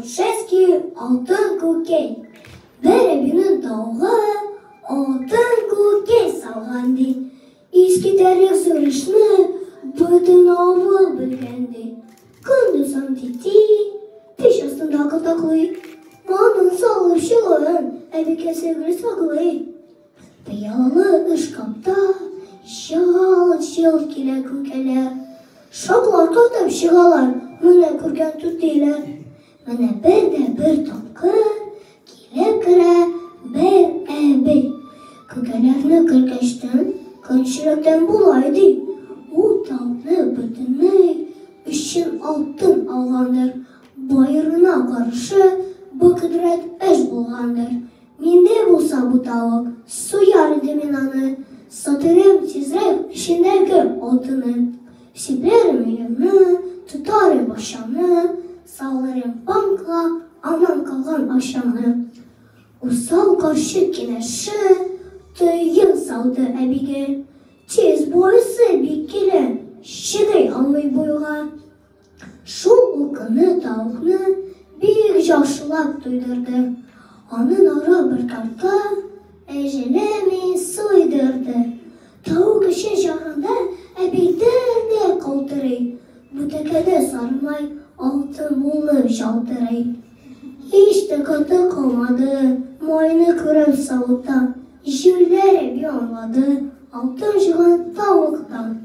Шески алтын күкәй. Бер әбинең тавыгы алтын күкәй салган ди. Искитәрлек зур эшне бөтен авыл белгән ди. Көндез аны тити, пич астында кытаклый. Моның салып чыгуын әбикәсе гел саклый. Пыялалы ышкапта чал-чол килә күкәләр. Шаклар катып чыгалар моны күргән түтиләр. Менә бер дә бер тапкыр килеп керә бер әби. Күкәләрне күргәчтен, көнчелектән болай ди: Ул тавыкны бөтенләй өчен алтын алгандыр. Баерына каршы бу кодрәт эш булгандыр. Миндә булса бу тавык, суяр идем мин аны, Сатырым тизрәк эчендәге алтыны. Сибәрем өемне, тотарым бакчамны, Салырым банкка аннан калган акчамны. Усал карчык киңәше төен салды әбигә. Тиз буйсы бик килә, чыдый алмый буйга. Шул ук көнне тавыкны бик яхшылап туйдырды. Аннан ары бер картка әҗәләми суйдырды. Тавык өчен җагында әби дер-дер калтырый, бүтәкәдә сарымай алтын булып ялтырый. Һич тә коты калмады, майны күреп савытта. Җүләр әби аңлады, алтын җыйган тавыктан.